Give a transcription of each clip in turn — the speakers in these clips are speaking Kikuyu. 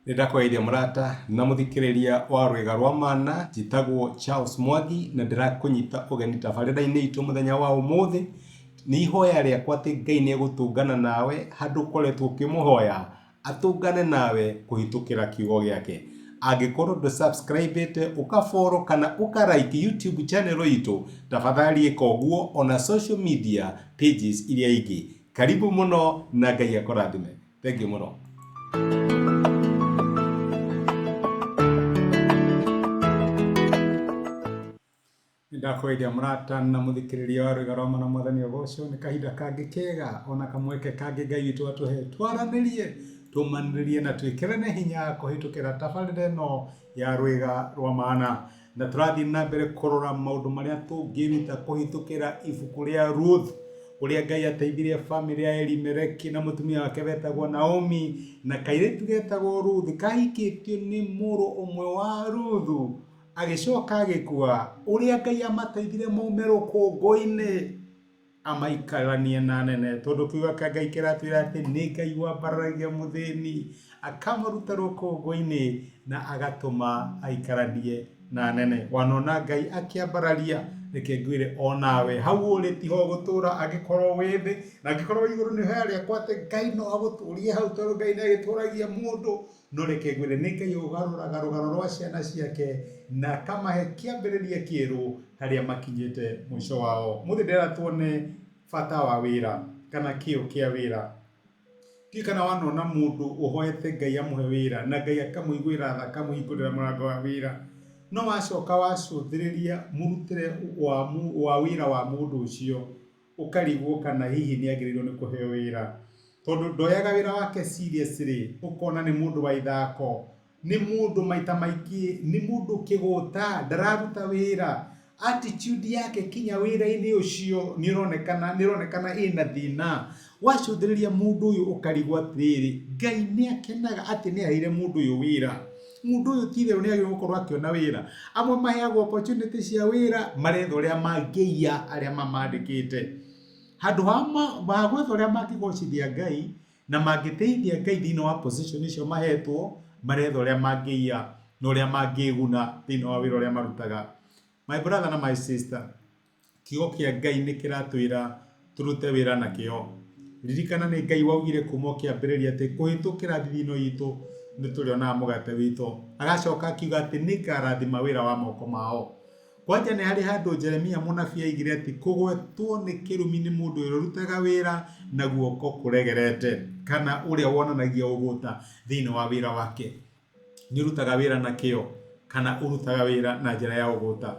Nĩ ndakũgeithia mũrata na mũthikĩrĩria wa Rwĩga rwa Mana, njĩtagwo Charles Mwangi na ndĩrakũnyita ũgeni tabarĩra-inĩ itũ mũthenya wa ũmũthĩ. Nĩ ihoya rĩakwa atĩ Ngai nĩ egũtũngana nawe handũ ũkoretwo ũkĩmũhoya, atũngane nawe kũhĩtũkĩra kiugo gĩake. Angĩkorwo ndũ subscribe ĩte, ũka follow kana ũka like YouTube channel itũ, tafadhali ĩka ũguo ona social media pages iria ingĩ. Karibu mũno na Ngai akũrathime. Thank you mũno. Nĩndakũgeithia mũrata na mũthikĩrĩria wa Rwĩga rwa Mana Mwathani agocwo nĩ kahinda kangĩ kega ona kamweke kangĩ Ngai witũ atũhe twaranĩrie tũmanĩrĩrie na twĩkĩrane hinya kũhĩtũkĩra tabarĩra ĩno ya Rwĩga rwa Mana. Na tũrathiĩ na mbere kũrora maũndũ marĩa tũngĩruta kũhĩtũkĩra ibuku rĩa Ruth, ũrĩa Ngai ateithirie bamĩrĩ ya Elimeleki na mũtumia wake wetagwo Naomi, na kairĩtu getagwo Ruth kahikĩtio nĩ mũrũ ũmwe wa Ruthu, agĩcoka agĩkua, ũrĩa Ngai amateithire maume rũkũngũ-inĩ amaikaranie na anene, tondũ kiugo kĩa Ngai kĩratwĩra atĩ nĩ Ngai wambararagia mũthĩni, akamũruta rũkũngũ-inĩ na agatũma aikaranie na anene. Wanona Ngai akĩambararia, reke ngwĩre o nawe hau ũrĩ tiho ũgũtũra angĩkorwo wĩ thĩ, na angĩkorwo wĩ igũrũ nĩ ihoya rĩakwa atĩ Ngai no agũtũrie hau tondũ Ngai nĩ agĩtũragia mũndũ. No reke ngwĩre nĩ Ngai ũgarũraga rũgano rwa ciana ciake na akamahe kĩambĩrĩria kĩerũ harĩa makinyĩte mũico wao. Ũmũthĩ ndĩrenda tuone bata wa wĩra kana kĩo kĩa wĩra. Ndiũĩ kana wanona mũndũ ũhoete Ngai amũhe wĩra na Ngai akamũiguĩra tha akamũhingũrĩra mũrango wa wĩra, no wacoka wacũthĩrĩria mũrutĩre wa wĩra wa mũndũ ũcio ũkarigwo kana hihi nĩ agĩrĩirwo nĩ kũheo wĩra. Tondũ ndoyaga wĩra wake seriously, ũkona nĩ mũndũ wa ithako, nĩ mũndũ maita maingĩ nĩ mũndũ kĩgũta, ndararuta wĩra. Attitude yake kinya wĩra-inĩ ũcio nĩ ũronekana nĩ ĩronekana ĩna thĩna. Wacũthĩrĩria mũndũ ũyũ ũkarigwo atĩrĩrĩ, Ngai nĩ akenaga atĩ nĩ aheire mũndũ ũyũ wĩra. Mũndũ ũyũ ti itherũ nĩ agĩrĩirwo gũkorwo akĩona wĩra. Amwe maheagwo opportunity cia wĩra, maretha ũrĩa mangĩiya arĩa mamandĩkĩte. Handũ ha gwetha ũrĩa mangĩgocithia Ngai na mangĩtĩithia Ngai thĩinĩ wa position icio mahetwo, maretha ũrĩa mangĩiya na ũrĩa mangĩguna thĩinĩ wa wĩra ũrĩa marutaga. My brother na my sister, Kiugo kĩa Ngai nĩ kĩratwĩra tũrute wĩra na kĩyo. Ririkana nĩ Ngai waugire kuma o kĩambĩrĩria atĩ kũhĩtũkĩra thithino itũ nĩ tũrĩonaga mũgate witũ. Agacoka akiuga atĩ nĩ ngarathima wĩra wa moko mao. Kwanja nĩ harĩ handũ Jeremia mũnabii aigire atĩ kũgwetwo nĩ kĩrumi nĩ mũndũ ũrĩa ũrutaga wĩra na guoko kũregerete kana ũrĩa wonanagia ũgũta thĩinĩ wa wĩra wake. Nĩ ũrutaga wĩra na kĩyo kana ũrutaga wĩra na njĩra ya ũgũta?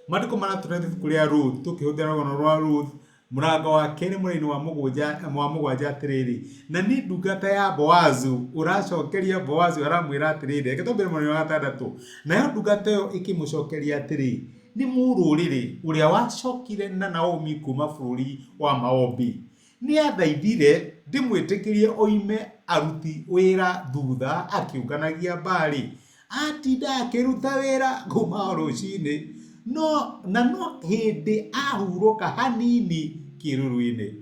Maandĩko maratũra ibuku rĩa Ruth tũkĩhũthĩra rũgano rwa Ruth mũrango wa kerĩ mũraini wa mũgwanja wa mũgwanja atĩrĩrĩ, na nĩ ndungata ya Boazu ũracokeria Boazu aramwĩra atĩrĩrĩ, reke twambĩre mũraini wa gatandatũ, nayo ndungata ĩyo ĩkĩmũcokeria atĩrĩ, nĩ mũrũrĩrĩ ũrĩa wacokire na Naomi kuma bũrũri wa Maobi. Nĩathaithire ndĩmwĩtĩkĩrie oime aruti wĩra thutha akĩũnganagia mbarĩ. Atinda akĩruta wĩra kuma o rũcinĩ no na no hĩndĩ ahurũka hanini kĩruru-inĩ.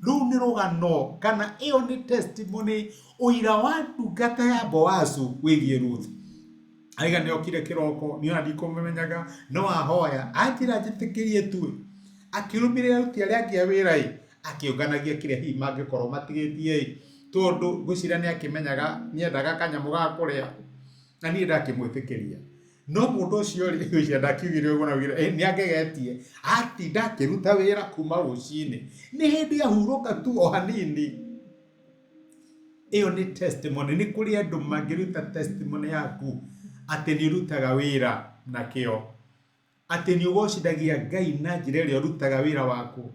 Rũu nĩ rũgano kana ĩyo nĩ testimony ũira wa ndungata ya Boazu wĩgiĩ Ruth. Aiga nĩ okire kĩroko, niĩ ona ndikũmũmenyaga, no ahoya, anjĩra njĩtĩkĩrie tu ĩ, akĩrũmĩrĩra aruti arĩa angĩ a wĩra ĩ, akĩũnganagia kĩrĩa hihi mangĩkorwo matigĩtie ĩ, tondũ ngwĩciria nĩ akĩmenyaga nĩ endaga kanyamũ ga kũrĩa, na niĩ ndakĩmwĩtĩkĩria. No mũndũ ũcio rĩ, ngwĩciria ndakiugire ũguo, augire nĩ angegetie, atinda akĩruta wĩra kuma rũcinĩ, nĩ hĩndĩ ahurũka tu o hanini. Ĩyo nĩ testimony. Nĩ kũrĩ andũ mangĩruta testimony yaku atĩ nĩ ũrutaga wĩra na kĩo. Atĩ nĩ ũgocithagia Ngai na njĩra ĩrĩa ũrutaga wĩra waku.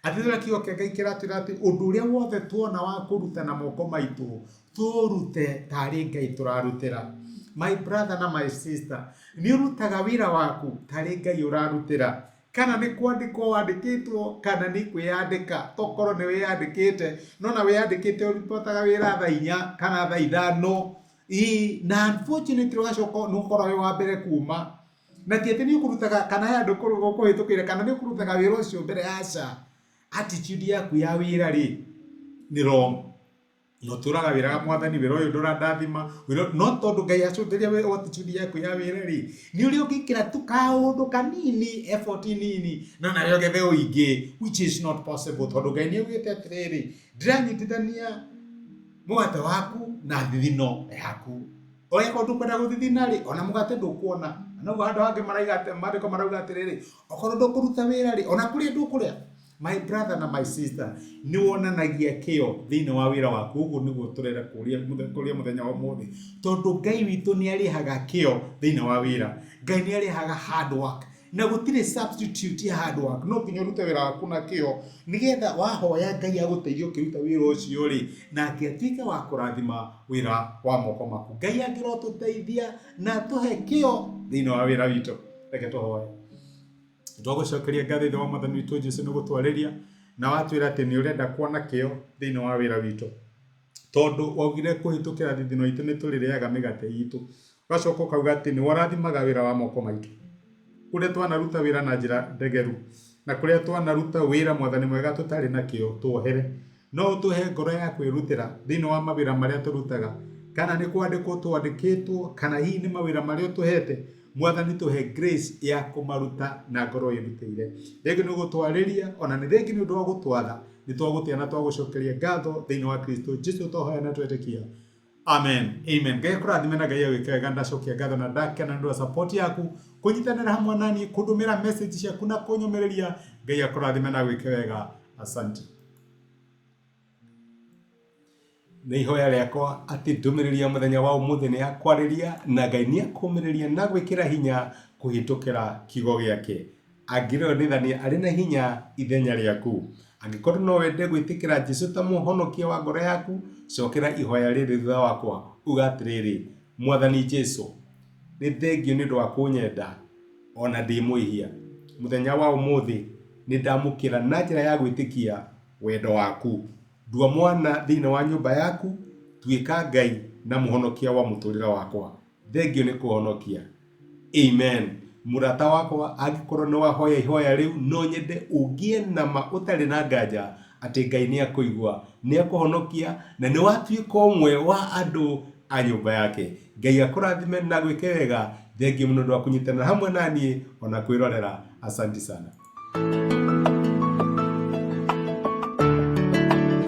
Atĩ tũrĩa kiugo kĩa Ngai kĩratwĩra atĩ ũndũ ũrĩa wothe tuona wa kũruta na moko maitũ, tũũrute tarĩ Ngai tũrarutĩra. My brother na my sister, nĩ ũrutaga wĩra waku tarĩ Ngai ũrarutĩra. Kana nĩ kwandĩkwo wandĩkĩtwo kana nĩ kwĩyandĩka, tokorwo nĩ wĩyandĩkĩte, no na wĩyandĩkĩte ũribotaga wĩra thaa inya kana thaa ithano, ĩĩ na unfortunately ũgacoka nĩ ũkoragwo wĩ wa mbere kuma, na ti atĩ nĩ ũkũrutaga kana he handũ ũkũhĩtũkĩire kana nĩ ũkũrutaga wĩra ũcio mbere, aca, attitude yaku ya wĩra rĩ, nĩ wrong. Na ũtũraga wĩraga Mwathani, wĩra ũyũ ndũrandathima, no tondũ Ngai acũthĩria attitude yaku ya wĩra rĩ, nĩ ũrĩa ũngĩkĩra tu kaũndũ kanini, effort nini, no nawe ũgethe ũingĩ, which is not possible, tondũ Ngai nĩ augĩte atĩrĩrĩ, ndĩranyitithania mũgate waku na thithino yaku. Okorwo ndũkwenda gũthithina rĩ, ona mũgate ndũkuona. Na noguo handũ hangĩ maraiga atĩ, maandĩko marauga atĩrĩrĩ, okorwo ndũkũruta wĩra rĩ, ona kũrĩa ndũkũrĩa. My brother na my sister, nĩ wonanagia kĩyo thĩinĩ wa wĩra waku. Ũguo nĩguo tũrenda kũria kũria mũthenya wa ũmũthĩ, tondũ Ngai witũ nĩ arĩhaga kĩyo thĩinĩ wa wĩra. Ngai nĩ arĩhaga hard work, na gũtirĩ substitute ya hard work. No nginya ũrute wĩra waku na kĩyo, nĩgetha wahoya Ngai agũteithie ũkĩruta wĩra ũcio rĩ, nake atuĩke wa kũrathima wĩra wa moko maku. Ngai angĩrotũteithia na atũhe kĩyo thĩinĩ wa wĩra witũ. Reke tũhoe. Twagũcokeria ngatho Ithe wa Mwathani witũ Jesu nĩ gũtwarĩria na watwĩra atĩ nĩ ũrenda kuona kĩyo thĩinĩ wa wĩra witũ, tondũ waugire kũhĩtũkĩra thithino itũ nĩ tũrĩrĩaga mĩgate itũ. Ũgacoka ũkauga atĩ nĩ ũrathimaga wĩra wa moko maitũ. Kũrĩa twanaruta wĩra na njĩra ndegeru na kũrĩa twanaruta wĩra Mwathani mwega tũtarĩ na kĩyo, tuohere. No ũtũhe ngoro ya kwĩrutĩra thĩinĩ wa mawĩra marĩa tũrutaga, kana nĩ kwandĩkwo twandĩkĩtwo, kana hihi nĩ mawĩra marĩa ũtũhete. Mwathani tũhe grace ya kũmaruta na ngoro ĩrutĩire. Thengiũ nĩ gũtwarĩria, ona nĩ thengiũ nĩ ũndũ wa gũtwatha. Nĩ twagũtĩa na twagũcokeria ngatho thĩinĩ wa Kristo Jesu twahoya na twetĩkia. Amen. Amen. Ngai akũrathime na Ngai agwĩke wega. Ndacokia ngatho na ndakena nĩ ũndũ wa support yaku, kũnyitanĩra hamwe naniĩ, kũndũmĩra message ciaku na kũnyũmĩrĩria. Ngai akũrathime na agwĩke wega. Asante. Nĩ ihoya rĩakwa atĩ ndũmĩrĩri ya mũthenya wa ũmũthĩ nĩ yakwarĩria na Ngai nĩ akũmĩrĩria na gwĩkĩra hinya kũhĩtũkĩra kiugo gĩake. Angĩronithania arĩ na hinya ithenya rĩaku. Angĩkorwo no wende gwĩtĩkĩra Jesu ta mũhonokia wa ngoro yaku, cokera ihoya rĩrĩ thutha wakwa, uga atĩrĩrĩ, Mwathani Jesu, nĩ thengio nĩ ũndũ wa kũnyenda o na ndĩ mwĩhia. Mũthenya wa ũmũthĩ nĩ ndamũkĩra na njĩra ya gwĩtĩkia wendo waku. Ndua mwana thĩinĩ wa nyũmba yaku, tuĩka Ngai na mũhonokia wa mũtũrĩre wakwa. Thengio nĩ kũhonokia. Amen. Mũrata wakwa, angĩkorwo nĩ wahoya ihoya rĩu, no nyende ũngĩe na ma ũtarĩ na nganja atĩ Ngai nĩ akũigua, nĩ akũhonokia na nĩ watuĩka ũmwe wa andũ a nyũmba yake. Ngai akũrathime na agwĩke wega. Thengio mũno nĩ ũndũ wa kũnyitanĩra hamwe na niĩ ona kwĩrorera. Asanti sana.